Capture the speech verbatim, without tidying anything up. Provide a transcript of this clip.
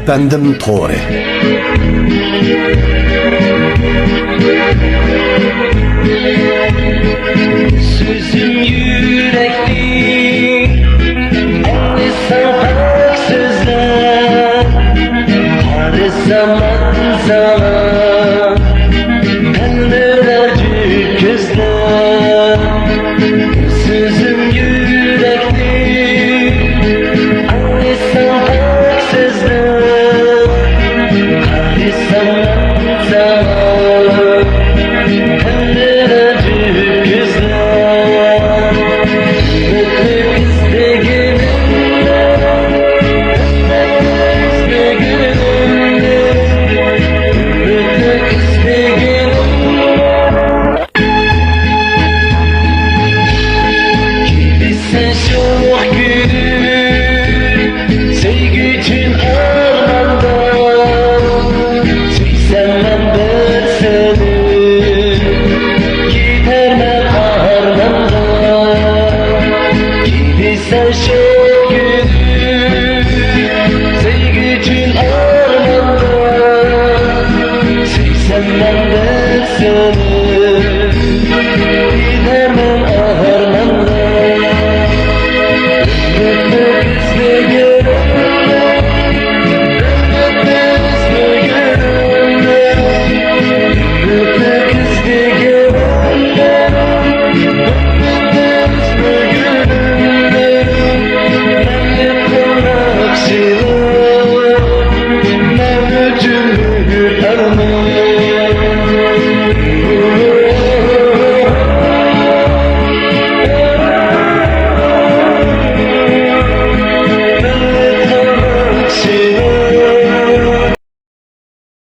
پەندىم تورى. سۆزۈم يۈرەكتىن، ئاڭلىساڭ پاك سۆزلەر، قارىسام مەن ساڭا، تەلمۈرەر جۈت كۆزلەر. سۆزۈم يۈرەكتىن، ئاڭلىساڭ پاك سۆزلەر، قارىسام مەن ساڭا، تەلمۈرەر جۈت كۆزلەر. ئۈمىدلىك ئىزدىگىنىمنى، ئۈمىدلىك ئىزدىگىنىمنى، ئۈمىدلىك ئىزدىگىنىمنى. كېلىسەن شوخ كۈنۈم، سۆيگۈ ئۈچۈن ئارماندا، سۆيسەم مەن بىر سېنى، كېتەرمەن ئارماندا. كېلىسەن شوخ كۈنۈم، سۆيگۈ ئۈچۈن ئارماندا، سۆيسەم مەن بىر سېنى، كېتەرمەن ئارماندا. ئۈمىدلىك ئىزدىگىنىمنى،